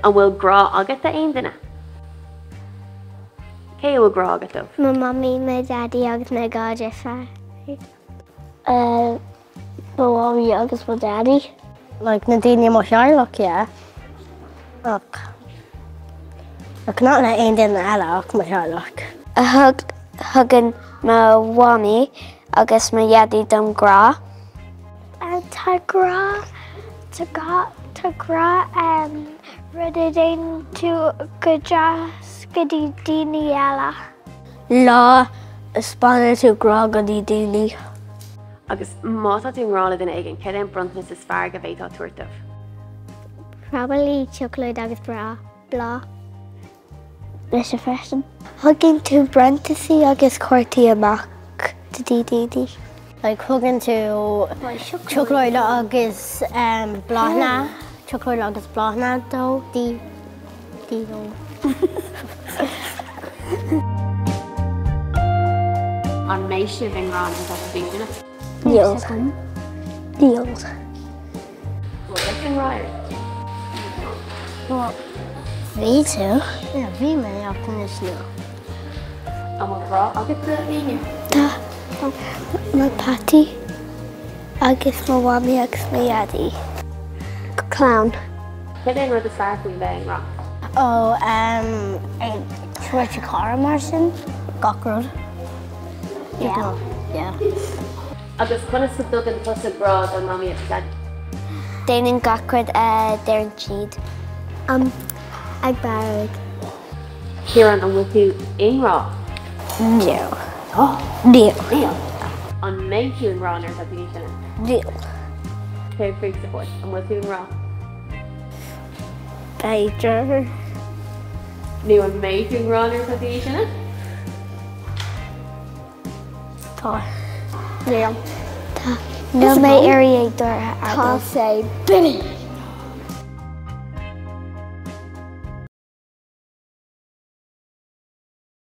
An bhfuil grá agat d'aon duine? Cé a bhfuil grá agat dóibh? Mo mhamaí, mo dhaidí agus mo dha dheirfiúr. Mo mhamaí agus mo dhaidí. Like na daoine i mo theaghlach, yeah. Ach ach not le aon duine eile ach mo theaghlach. Thug, thugann mo mhamaí agus mo dhaidí dom grá. Tá grá, tá grá, tá grá rud a dhéanann tú go deas go dtí daoine eile. Lá a 'spáineann tú grá go dtí daoine. Agus má tá tú i ngrá le duine éigin, céard é an bronntanas is fearr go bhféadfá tabhairt dóibh? Probably seacláid agus breá, bláth. Mise freisin. Thugann tú bronntasaí agus cártaí amach do dtí daoine. Like thugann tú seacláid agus bláthanna, seacláid agus bláthanna dó, di, di dó. An mbeidh sibh i ngrá nuair atá sibh níos sine? Níl. Níl. Bhfuil i ngrá? Well, bhí tú. Yeah, bhí mé ach anois níl. An bhfuil grá agat do éinne? Tá. Mo peataí agus mo mhamaí agus mo dhaidí. Clann. Cad é an rud is fearr faoi bheith i ngrá? Ó, um, ag tabhairt cara mar sin, gach rud. Yeah. Yeah. Agus conas a dtugann tusa grá do mhamaí agus daidí? Déanann gach rud a deireann siad. Um, ag barraigh. Ciarán, an bhfuil tú i ngrá? Níl. Tá? Níl. Níl. An mbeidh tú i ngrá nuair atá tú níos sine? Níl. Céard fútsa, a Pháid? An bhfuil tú i ngrá? B'fhéidir. Nó an mbeidh tú i ngrá nuair atá tú níos sine? Tá. Níl. Tá. Níl mé ar iarraidh ag dul Tá sé. Billy!